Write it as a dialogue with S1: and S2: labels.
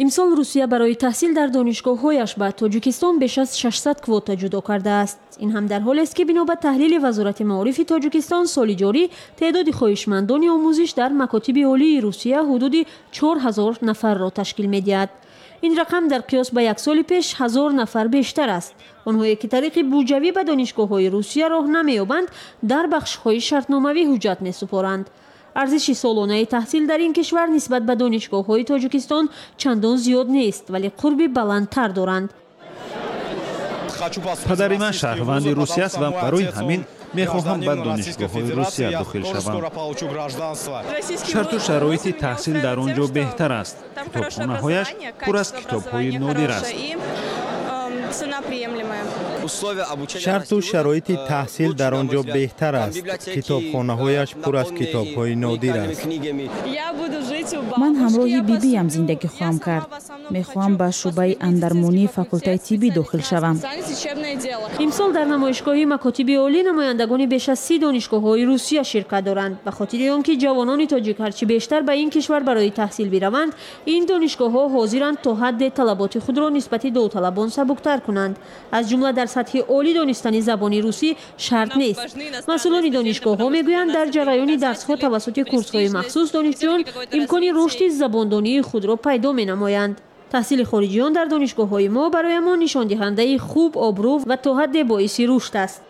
S1: Имсол Русия барои таҳсил дар донишгоҳҳояш ба Тоҷикистон беш аз 600 квота ҷудо кардааст. Ин ҳам дар ҳолест, ки бино ба таҳлили Вазорати маорифи Тоҷикистон, соли ҷорӣ теъдоди хоҳишмандони омӯзиш дар макотиби олии Русия ҳудуди 4000 нафарро ташкил медиҳад. Ин рақам дар қиёс ба як соли пеш 1000 нафар бештар аст. Онҳое ки тариқи буҷавӣ ба донишгоҳҳои Русия роҳ намеёбанд, дар бахшҳои шартномавӣ ҳуҷҷат месупоранд. Арзиши солонаи таҳсил дар ин кишвар нисбат ба донишгоҳҳои Тоҷикистон чандон зиёд нест, вале қурби баландтар доранд.
S2: Падари ман шаҳрванди Русия аст ва барои ҳамин мехоҳам ба донишгоҳҳои Русия дохил шавам. Шарту шароити таҳсил дар он ҷо беҳтар аст, китобхонаҳояш пур аз китобҳои нодир аст.
S3: Шарту шароити таҳсил дар он ҷо беҳтар аст, китобхонаҳояш пур аз китобҳои нодир аст.
S4: Ман ҳамроҳи бибиям зиндагӣ хоҳам кард. Мехоҳам ба шӯъбаи андармонии факултаи тиббӣ дохил шавам.
S1: Имсол дар намоишгоҳи макотиби олӣ намояндагони беш аз 30 донишгоҳҳои Русия ширкат доранд. Ба хотири он ки ҷавонони тоҷик ҳарчи бештар ба ин кишвар барои таҳсил бираванд, ин донишгоҳҳо ҳозиранд то ҳадде талаботи худро нисбати довталабон сабуктар кунанд. Аз ҷумла дар сатҳи олӣ донистани забони русӣ шарт нест. Масъулони донишгоҳҳо мегӯянд, дар ҷараёни дарсҳо тавассути курсҳои махсус донишҷӯён имкони рушди забондонии худро пайдо менамоянд. Таҳсили хориҷиён дар донишгоҳҳои мо барои мо нишондиҳандаи хуб, обрӯ ва то ҳадде боиси рушд аст.